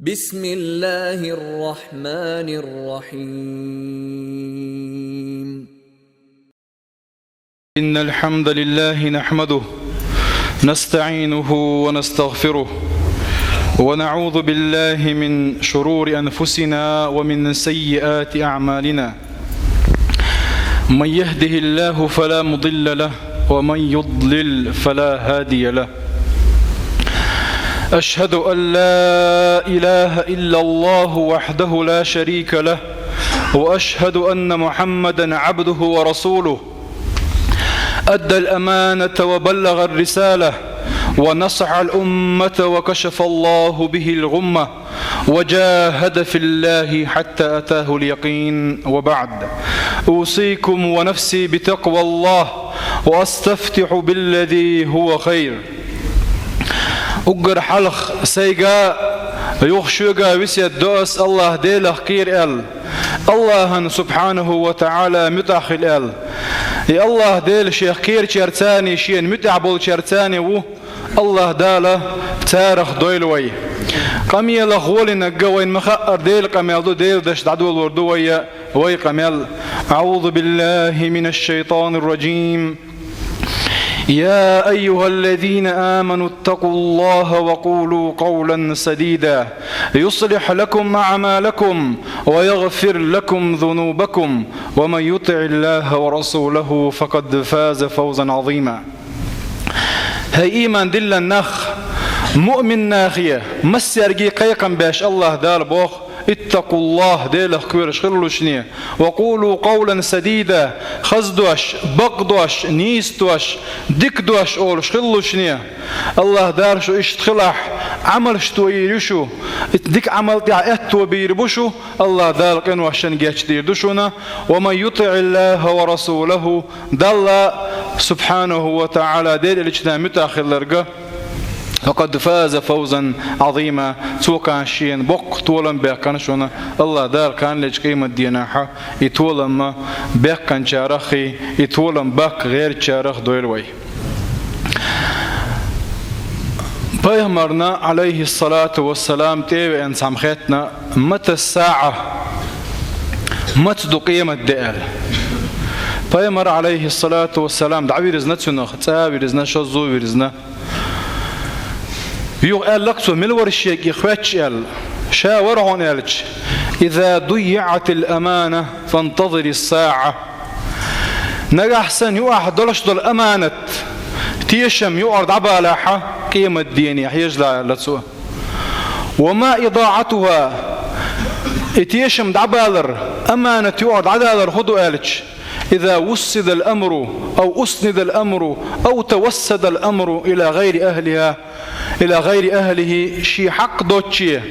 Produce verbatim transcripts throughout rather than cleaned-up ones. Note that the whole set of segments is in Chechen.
بسم الله الرحمن الرحيم. إن الحمد لله نحمده نستعينه ونستغفره، ونعوذ بالله من شرور أنفسنا ومن سيئات أعمالنا. من يهده الله فلا مضل له، ومن يضلل فلا هادي له. أشهد أن لا إله إلا الله وحده لا شريك له، وأشهد أن محمدا عبده ورسوله. أدى الأمانة وبلغ الرسالة ونصح الأمة وكشف الله به الغمة وجاهد في الله حتى أتاه اليقين، وبعد. أوصيكم ونفسي بتقوى الله وأستفتح بالذي هو خير. Уггар хьалха сайга а, юха шуьга а весет до ас АллахӀ Делах кхера аьлла, АллахӀан субхьанаху ва таӀала муьтӀахь хила аьлла. И АллахӀ Дела шех кхерачаьрца а, шена муьтӀахь болчаьрца а ву. АллахӀ Дала царах дойла вай. Къамелах гӀолинарг вайна ма хаъара Делан къамел ду, Делан дашца дӀадолалур ду вай, вай къамел. أعوذ بالله من الشيطان الرجيم. يا أيها الذين آمنوا اتقوا الله وقولوا قولا سديدا يصلح لكم أعمالكم ويغفر لكم ذنوبكم ومن يطع الله ورسوله فقد فاز فوزا عظيما. ХӀай ийман диллина нах, муъмин нахе, массаьрга кхайкхам беш АллахӀ Дала боху: اتقوا الله, Делах коьруш хилалаш шуна, وقولوا قولا سديدا, хаза дош, бакъ дош, нийса дош, дика дош олуш хилалаш шуна. АллахӀ Дала шу иштта хилахь, Ӏамалш тоийр ю шу, дика Ӏамал тӀехь аьтто бийр бу шу, АллахӀ Дала къиношна гечдийр ду шуна. ومن يطع الله ورسوله, Далла субхьанаху ва таӀала Делан элчана муьтӀахь хилларг, فقد فاز فوزا عظيما, цо кхана шена боккха толам баьккхина шуна. АллахӀ Дала кхана лечу къематдийнахь и толам баьккхинчарах а, и толам баккха гӀертачарах а дойла вай. Пайхамарна, Ӏалайхиссалату вассалам, тӀе а веана цхьамма хаьттина: متى الساعة؟ Маца ду къематде аьлла. Пайхамар, Ӏалайхиссалату вассалам, дӀавирзина цунах, цкъа а вирзина, шозза а вирзина. Юха аьлла-кх цо: мила вара шега и хоьттуш аьлла. Ша вара хьуна аьлча: إذا ضيعت الأمانة فانتظر الساعة. Нагахь санна юкъахь долуш долу аманат, тешам юкъара дӀабалахь, къематдене хьежалахь, аьлла цо. وما إضاعتها, и тешам дӀабалар, аманат юкъара дӀадалар хӀун ду аьлча: إذا وسد الأمر أو أسند الأمر أو توسد الأمر إلى غير أهلها, إلى غير أهله, шен хьакъ доцче,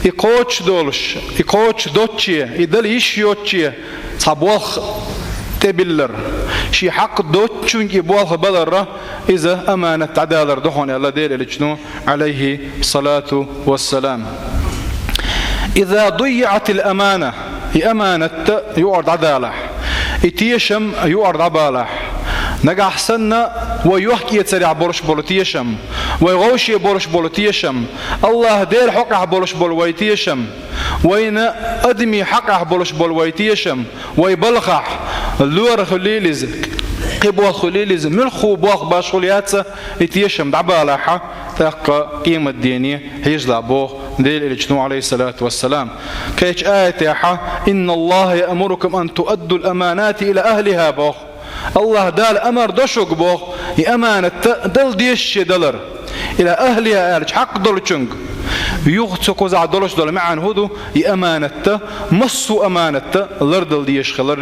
и кхочуш долуш, и кхочуш доцче, и дала йиш йоцче цхьа болх тӀебиллар. Шен хьакъ доцучуьнга и болх балар, иза аманат дӀадалар ду хьуна, аьлла Делан элчано, Ӏалайхиссалату вассалам. إذا ضيعت الأمانة, и аманат юкъара дӀадалахь, и тешам юкъара дӀабалахь, нагахь санна вай йохк-эцарехь болуш болу тешам, вай вовше болуш болу тешам, АллахӀ Делан хьокъехь болуш болу вай тешам, вайна адамийн хьакъехь болуш болу вай тешам, вай балхахь, лора хуьлийла иза, кхин болх хуьлийла иза, муьлхха болх баш хуьлу яц, и тешам дӀабалахь, тӀаккха къематдене хьежалахь, боху Делан элчано, Ӏалайхиссалату вассалам. Кхечу аятехь: إن الله يأمركم أن تؤدوا الأمانات إلى أهلها, боху. АллахӀ Дала амар до шуьга, боху, и аманат дала дезаче далар. إلى أهلها аьлча, хьакъ долчуьнга. Юха цу кхузахь долуш долу маьӀна хӀун ду? И аманат, массо а аманат лардала дезаш хилар.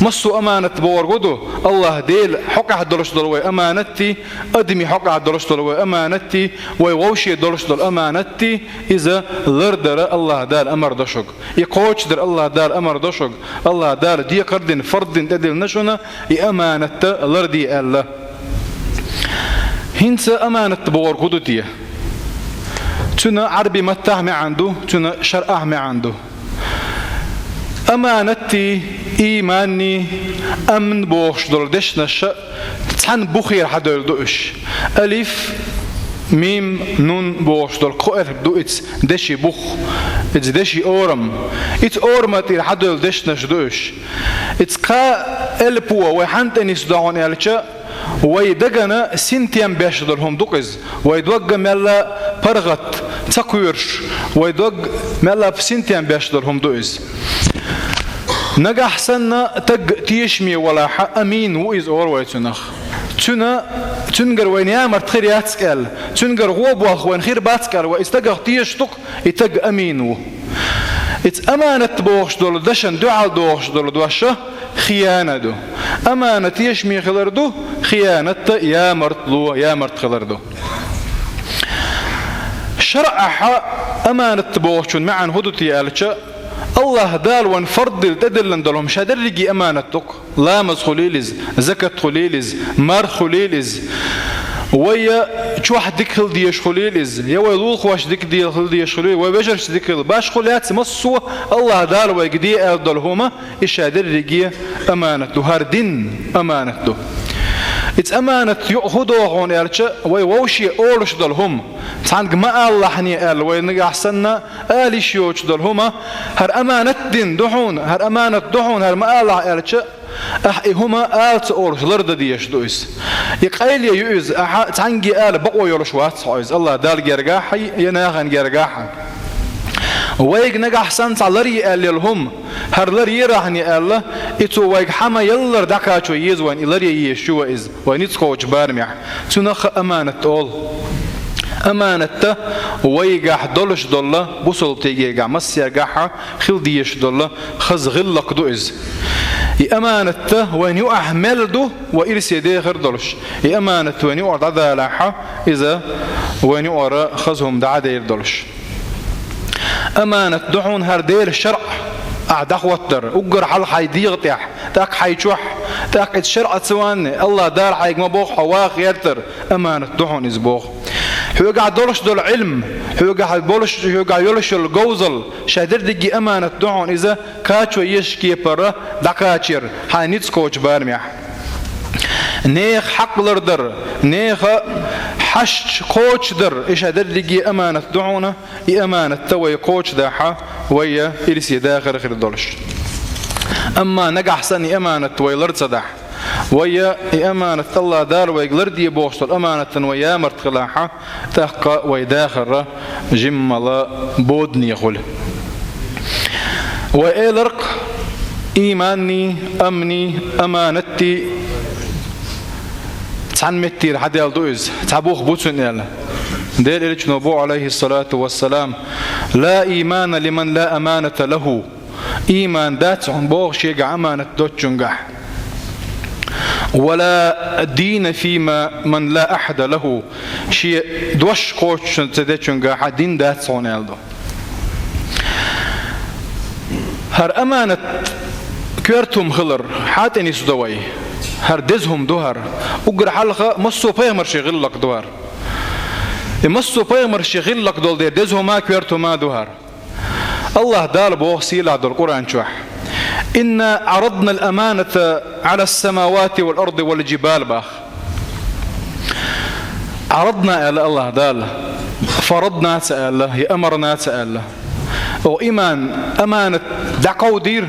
Массо а аманат бохург хӀун ду? АллахӀ Делан хьокъехь долуш долу вай аманатий, адамийн хьокъехь долуш долу вай аманатий, вай вовше долуш долу аманатий, иза лардар АллахӀ Дала амар до шуьга. И кхочушдар АллахӀ Дала амар до шуьга. АллахӀ Дала декхар дина, фарз дина тӀедиллина шуна, и аманат ларде аьлла. ХӀинца аманат бохург хӀун ду те? Цуьнан Ӏарбийн маттахь маьӀна ду, цуьнан шарӀахь маьӀна ду. Аманатий, ийманний, амн бохуш долу дешнаш цхьана бухера хьадевлла ду уьш. Алиф, Мим, нун бохуш долу кхо элп ду иза, деши бух, иза деши орам. Иза орама тӀера хьадевлла дешнаш ду уьш. Иза кхо элпо вай хьанна тӀе нисдо хьуна аьлча, вай дагана синтем беш долу хӀума ду-кх иза. Вай догга мелла паргӀат ца кхоьруш, вай догга мелла синтем беш долу хӀума ду иза. Нагахь санна таг тешаме валахь, амин ву иза олу вай цунах. Цуьнан, цуьнгара вайна ямарт хир яц-кх аьлла, цуьнгара гӀо болх вайна хир бац-кх аьлла, вай иза тагах тешаш ду-кх, и таг амин ву. Иза аманат бохуш долу дашан дуьхьал дохуш долу дош хиянат ду. Аманат тешаме хилар ду, хиянат а ямартло, ямарт хилар ду. ШарӀахь аманат бохучун маьӀна хӀун ду те аьлча, АллахӀ Дала вайна фард дилла тӀедиллина долу хӀума ша дерриге аманат ду-кх. Ламаз хуьлийла иза, закат хуьлийла иза, марха хуьлийла иза. Вай я чохь дика хила дезаш хуьлийла иза, я вай лулахошца дика де-, хила дезаш хуьлийла, вай вежаршца дика хила. Башхо лаьцна массо а АллахӀ Дала вайга де аьлла долу хӀума, и ша дерриге аманат ду. ХӀара дин аманат ду. Иза аманат юкъа хӀун доху хьуна аьлча, вай вовше олуш долу хӀума, цхьаьнга ма алалахьане аьлла, вай нагахь санна ала йиш йоцуш долу хӀума, хӀара аманат дин ду хьуна, хӀара аманат ду хьуна, хӀара ма алалахь аьлча, ахь и хӀума ала ца олуш лардан дезаш ду иза. И къайле ю иза, ахьа цхьаьнге ала бакъо йолуш вац хьо иза, АллахӀ Далла гергахь а, я нахана гергахь а. Вайга нагахь санна цхьа ларъе аьлла йолу хӀума, хӀара ларъерахьане аьлла, и цо вайга хьан ма-яллара дӀакхачо еза вайна, и ларъе езаш ю вай иза, вай ницкъ кхочу барамехь. Цунах а аманат олу. Аманат а вайгахь долуш долла, бусалба тайпанехь массаьргахь а хила дезаш долла хаза гӀиллакх ду иза. И аманат а вайна юкъахь мел ду, вай ирсе дехар долуш. И аманат вайна юкъара дӀадалахь, иза вайна юкъара хаза хӀума дӀадер долуш. Аманат ду хьуна хӀара Делан шарӀ ахь дӀахӀоттор, уггар хьалха хьайн дегӀа тӀехь, тӀаккха хьайн чохь, тӀаккха иза шарӀаца ванне, АллахӀ Дала хьайга ма бохху хьо ваха гӀертар, аманат ду хьуна иза боху. Хьоьгахь долуш долу Ӏилм, хьоьгахь болуш, хьоьгахь йолуш йолу говзал, ша дерриге аманат ду хьуна иза, кхачо езачу кепара дӀакхачор, хьайн ницкъ кхочу барамехь. Нехан хьакъ лардар, нехан хьашт кхочушдар, и ша дерриге аманат ду хьуна, и аманат а вай кхочушдахь, вай ирсе дахар хир долуш. Амма нагахь санна и аманат вай лар ца дахь, вай и аманат АллахӀ Дала вайга ларде бохуш долу аманатан вай ямарт хилахь, тӀаккха вай дахар жиммала бодане хуьлу. Вай элар-кх, ийманний, амний, аманатий цхьана меттера хьадаьлла ду иза, цхьа бух бу цуьнан аьлла. Делан Элчано боху, Ӏалайхиссалату вассалам: «Ла иймана лиман ла аманата лаху». Ийман дац хьуна боху шегахь аманат доцучуьнгахь. «Ва ла дина фи ма-, ман ла ахьда лаху». Шен дош кхочуш ца дечуьнгахь дин дац хьуна аьлла ду. ХӀара аманат коьрта хӀума хилар хьан тӀе нисдо вай? ХӀара деза хӀума ду хӀара. Уггар хьалха массо а пайхамаршийн гӀиллакх ду хӀара. И массо а пайхамаршийн гӀиллакх долу дела деза хӀума, коьрта хӀума ду хӀара. АллахӀ Дала боху сийлахь долу Къуръан чохь: «Инна Ӏарадна ал-аманата Ӏала ас-самавати вал арди вал джибал», бах. «Ӏарадна», аьлла АллахӀ Дала, «фарадна» ца аьлла, я «амарна» ца аьлла. О, ийман, аманат дӀакховдийра,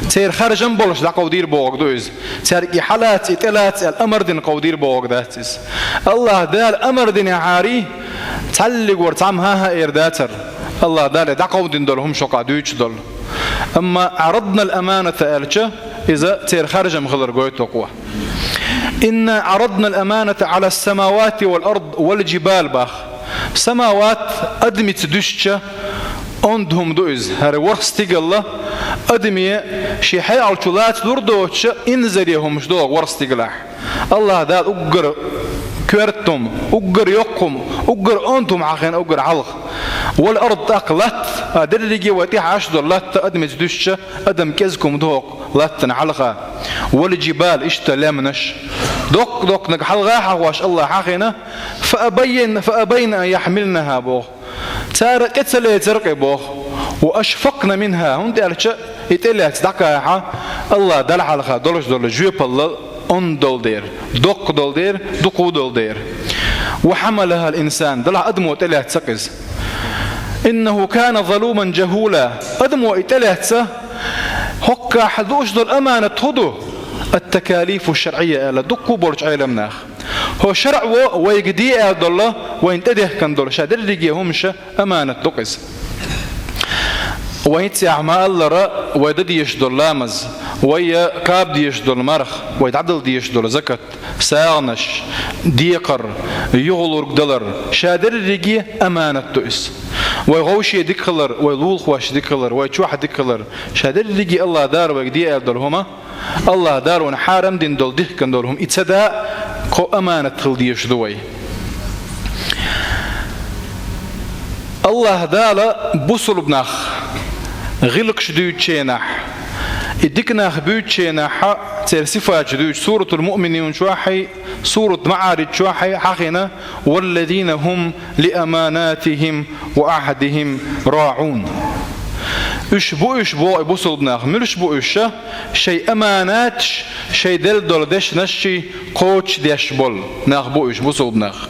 церан харжам болуш дӀакховдийра бохург ду иза. Цаьрга и хьалаца, и тӀелаца аьлла амар дина кховдийра бохург дац иза. АллахӀ Дала амар динехьарий, цхьаллиг вара цхьамма хӀан-хӀа эр дацара. АллахӀ Дала дӀакховдина долу хӀума шокхахь дуьйцуш долу. Амма «Ӏарадна ал-аманата» аьлча, иза церан харжам хилар гойту кхо. «Инна Ӏарадна ал-аманата Ӏала ас-самавати вал ард вал джибал», бах. Самават, адамица дуьстича, онда хӀума ду иза. ХӀара ворхӀ стигалла, адаме шен хьекъал чу лаца лур доцуча, инзаре хӀумаш догӀу ворхӀ стигалахь. АллахӀ Дала уггар коьрта хӀума, уггар йоккха хӀума, уггар онда хӀума хьахийна уггар хьалха. Вал ард, тӀаккха латта, а дерриге вай тӀехь Ӏаш долу латта адамица дуьстича, адам кӀезиг хӀума догӀу латтана хьалха. Вал джибал, иштта лаьмнаш. Доккха-доккханиг хьалха хьахош АллахӀа хьахийна, «фа абайн, фа абайна ан яхьмилнаха», боху. Цара тӀе ца лецара-кх и боху. «Ва ашфакъна минха», хӀунда аьлча и тӀелаьцна дӀакхахь, АллахӀ Далла хьалха долуш долу жоьпалла онда долу дера, доккха долу дера, дукха долу дера. وحملها الإنسان, делахь адамо тӀелаьцна-кх иза. إنه كان ظلوما جهولا, адамо и тӀелаьцна, хӀоккхахь луш долу аманат хӀун ду? التكاليف الشرعية аьлла, дуккха болчу Ӏеламнаха. ХӀокху шарӀо вайга де аьлла долу, вайна тӀедехкина долу ша дерриге хӀумнаш аманат ду-кх иза. Вайн цӀехь ма-аллара, вай дан дезаш долу ламаз, вай кхаба дезаш долу марха, вай дӀадала дезаш долу закат, сагӀанаш, декхар, юхалург далар, ша дерриге аманат ду иза. Вай вовшийн дика хилар, вай лулахошна дика хилар, вай чохь дика хилар, ша дерриге АллахӀ Дала вайга де аьлла долу хӀума, АллахӀ Дала вайна хьарам дина долу, дихкина долу хӀума, и ца даа, кхо аманат хила дезаш ду вай. АллахӀ Дала бусулба нах гӀиллакхаш дуьйцучу хенахь, и дика нах буьйцучу хенахь, церан сифаташ дуьйцу Суратул Муъминун чохь а, Сурат МаӀариж чохь а хьахийна: والذين هم لأماناتهم وعهدهم راعون. Уьш бу уьш, боху, и бусулба нах. Муьлш бу уьш? Шайн аманаташ, шайн делла долу дешнаш кхочушдеш болу нах бу уьш, бусулба нах.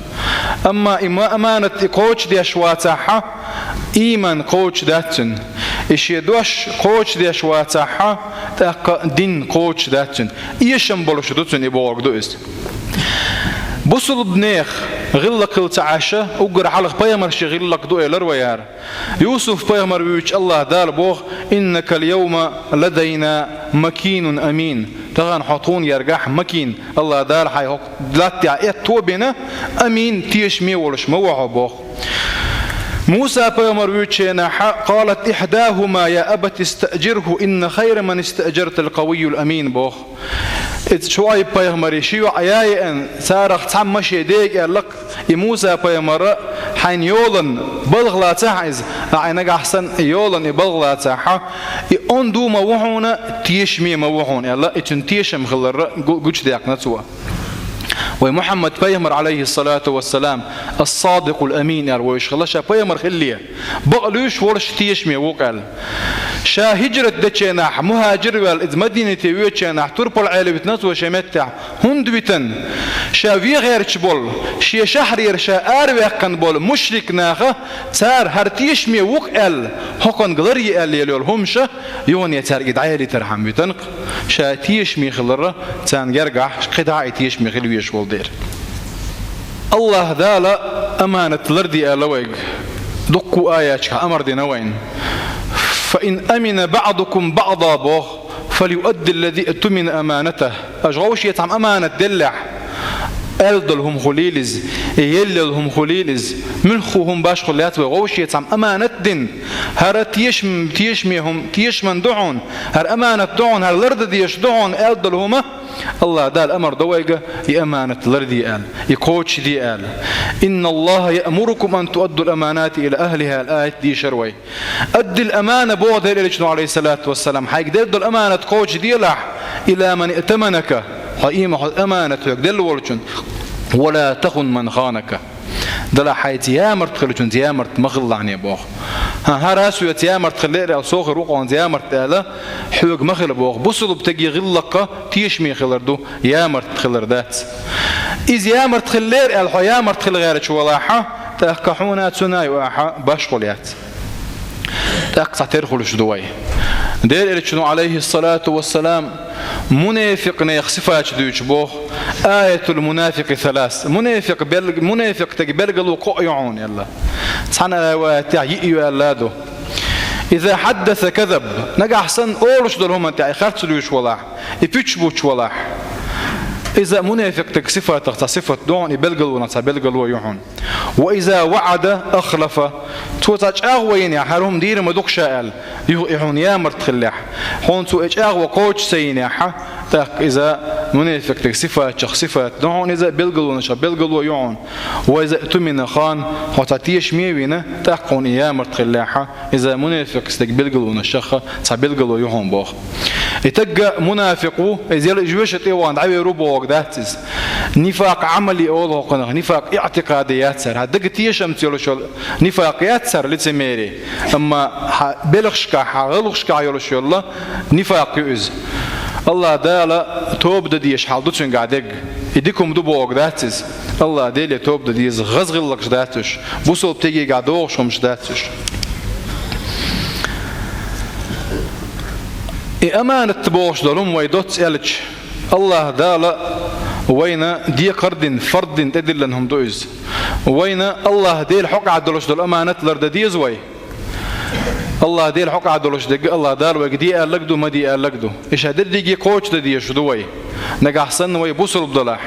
Амма и ма-, аманат и кхочушдеш вацахь, ийман кхочушдац цуьнан. И шен дош кхочушдеш вацахь, тӀаккха дин кхочушдац цуьнан. Эшам болуш ду цуьнан, и бохург ду иза. Бусулба нехан гӀиллакх хила ца Ӏаш, уггар хьалха пайхамарийн гӀиллакх ду элира вай хӀара. Юсуп-пайхамар вуьйцуш АллахӀ Дала боху: إنك اليوم لدينا مكين أمين. Тахана хьо тхуна гергахь макин, АллахӀ Дала хьайн хӀокху латтехь аьтто бина, амин, тешаме волуш ма ву хьо, боху. Муса-пайхамар вуьйцучу хенахь: قالت إحداهما يا أبت استأجره إن خير من استأجرت القوي الأمين, боху. Иза Шуайб-пайхамаран ши йоӀ яа еана, царах цхьамма шен дега аьлла-кх: «И Муса-пайхамар хьайна йолана балха лацахь иза, а хьайн нагахь санна йолана и балха лацахь, и онда ма ву хьуна, тешаме ма ву хьуна», — аьлла, и цуьнан тешам хилар гу-, гучудаьккхина цо. Вай Мухьаммад-пайхамар, Ӏалайхиссалату вассалам, ас-Садикъул Амин аьлла вуьйцуш хилла, ша пайхамар хилале. Бакъ луьйш волуш, тешаме ву-кх аьлла. Ша хӀижрат дечу хенахь, мухӀажир ваьлла, иза Мадинате воьдучу хенахь, турпал Ӏела витина цо шен меттехь. ХӀунда витина? Ша вен гӀерташ болу, шен шахьарера ша араваьккхина болу мушрик наха, цара хӀара тешаме ву-кх аьлла, хӀокхуьнга ларъе аьлла елла йолу хӀумнаш, юхане цаьрга и дӀаялийтархьама витина-кх. Ша тешаме хиларна, царна гергахь кхидӀа а и тешаме хила везаш волу дела. АллахӀ Дала аманат ларде аьлла вайга. Дуккха а аяташкахь амар дина вайна. «فإن أمن بعضكم بعضا», — боху, «فليؤد الذي اؤتمن أمانته». Аша вовше цхьамма аманат деллехь, аьлла долу хӀума хуьлийла иза, и елла йолу хӀума хуьлийла иза. Муьлхха хӀума башхо лаьцна вай вовше цхьамма аманат дина. ХӀара тешам-, тешаме хӀума, тешаман ду хьуна, хӀара аманат ду хьуна, хӀара лардан дезаш ду хьуна аьлла долу хӀума, АллахӀ Дала амар до вайга, и аманат ларде аьлла, и кхочушде аьлла. «إن الله يأمركم أن تؤدوا الأمانات إلى أهلها», аьлла аят дийшира вай. «أد الأمانة», — боху Делан Элчано, Ӏалайхиссалату вассалам, хьайга делла долу аманат кхочушделахь, «إلى من ائتمنك», хьо ийма-, хьо аманат хьоьга делла волчунна, «ولا تخن من خانك». Делахь хьайца ямарта хиллачунца ямарта ма хилалахь, боху. ХӀан, хӀара соьца ямарта хилла лаьара аьлла, со хир ву хьуна ямарта аьлла, хьоьга ма хила, боху. Бусулба стеган гӀиллакх тешаме хилар ду, ямарта хилар дац. Иза ямарта хилла лаьара аьлла, хьо ямарта хила гӀерташ валахь, тӀаккха хьуна цунна а юкъахь башхо лаьцна. ТӀаккха цхьатерра хуьлуш ду вай. Делан Элчано, Ӏалайхиссалату вассалам, мунепикъ нехан сифаташ дуьйцуш боху: «آية المنافق ثلاث». Мунепикъ бел-, мунепикъ стеган белгало кхоъ ю хьуна аьлла. Цхьана риваятехь йиъ ю аьлла ду. «إذا حدث كذب». Нагахь санна олуш долу хӀуманна тӀехь и харц луьйш валахь, и пуьчаш буьтуш валахь. Иза мунепикъ стеган сифатех цхьа сифат ду хьуна, и белгалонех цхьа белгало ю хьуна. «وإذا وعد أخلف». Цо цхьа чӀагӀо йинехь, хӀара хӀума дийр ма ду-кх ша аьлла, юха и хьуна ямарта хиллехь, хьуна цо и чӀагӀо кхочуш ца йинехь, тӀаккха иза мунепикъ стеган сифатех сифат ду хьуна, иза белгалонех белгало ю хьуна. «وإذا اؤتمن خان», хьо цхьа тешаме а вина, тӀаккха хьуна и ямарта хиллехь, иза мунепикъ стеган белгалонех цхьа белгало ю хьуна, боху. И стаг мунепикъ ву, иза ел жоьжахате вахана дӀавер ву бохург дац иза. Нифакъ Ӏамали олу хӀокхунах, нифакъ иӀтикъади яц хӀара. Хьан даган тешамца йолуш йолу нифакъ яц хӀара, лицемерие. Амма хьан белхашкахь, хьан гӀиллакхашкахь йолуш йолу нифакъ ю иза. АллахӀ Дала тоба дан дезаш хьал ду цуьнгахь дерг. И дика хӀума ду бохург дац иза. АллахӀ Деле тоба де деза, гӀазгӀиллакхаш дац уьш, бусалба тӀегӀа догӀуш хӀумаш дац уьш. И аманат бохуш долу хӀума вай доцца аьлча, АллахӀ Дала вайна декхар дина, фард дина, тӀедиллина хӀума ду иза. Вайна АллахӀ Дела хьокъехь долуш долу аманат лардан деза вай. АллахӀ Дела хьокъехь долуш дерг АллахӀ Дала вайга де аьлларг ду, ма де аьлларг ду. И ша дерриге кхочушдан дезаш ду вай, нагахь санна вай бусалба далахь.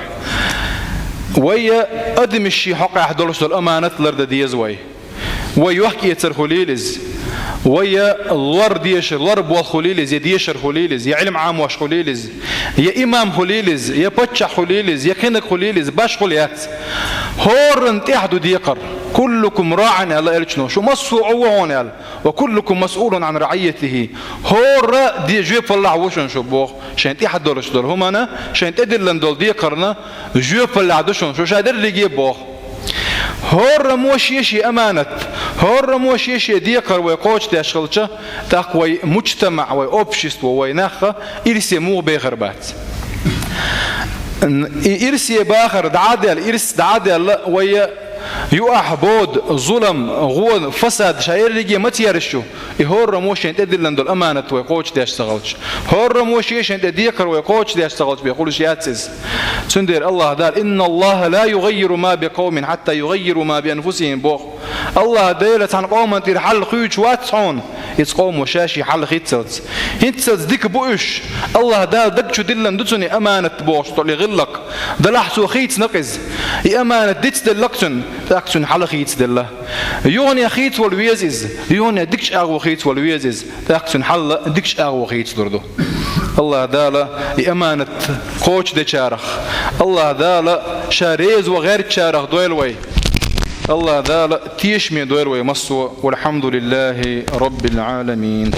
Вай я адамашший хьокъехь долуш долу аманат лардан деза вай. Вай йохк-эцар хуьлийла иза. Вай я лор дешар, лор болх хуьлийла иза, я дешар хуьлийла иза, я Ӏилма Ӏамош хуьлийла иза, я имам хуьлийла иза, я паччахь хуьлийла иза, я кхинаг хуьлийла иза, башха хуьлу яц. ХӀоранна тӀехь ду декхар. «Куллукум раӀин», аьлла элчано, шу массо а Ӏу ву хьуна аьлла. «Ва куллукум масъулун Ӏан раӀийятихӀи». ХӀора де жоьпаллехь ву шуна шу боху, шайн тӀехь долуш долу хӀуманна, шайн тӀедиллина долу декхарна жоьпаллехь ду шуна шу, ша дерриге а боху. ХӀораммо шен-шен аманат, хӀораммо шен-шен декхар вай кхочушдеш хилча, тӀаккха вай муджтамаӀ, вай общество, вай нах ирсе муха бехар бац. И ирсе бахар дӀа а даьлла, ирс дӀа а даьлла, вай юахь бода, зулам, гӀо, фасад ша ерриге ма тӀераш ю. И хӀораммо шен тӀедиллина долу аманат вай кхочушдеш ца хилча, хӀораммо шен-шен тӀе декхар вай кхочушдеш ца хилча бен хуьлуш яц иза. Цундела АллахӀ Дала: «Инна Аллаха ла югӀаййиру ма би къовмин хьатта югӀаййиру ма би анфусихӀим», – боху. АллахӀ Дела цхьана къоманна тӀера хьал хуьйцуш вац хьуна, иза къомо ша-шен хьал хийццалц. ХӀинццалц дика бу уьш. АллахӀ Дала даг чу диллина ду цунна и аманат бохуш долу и гӀиллакх. Делахь цо хийцина-кх иза. И аманат дицделла-кх цуьнан, тӀаккха цуьнан хьал хийцаделла. Юхане хийцавала веза иза, юхане дикачу агӀор хийцавала веза иза, тӀаккха цуьнан хьал дикачу агӀор хийцалур ду. АллахӀ Дала и аманат кхочушдечарах, АллахӀ Дала ша реза ван гӀертачарах дойла вай. АллахӀ Дала тешаме дойла вай массо а. Валхьамдулиллахи Роббил Ӏаламин.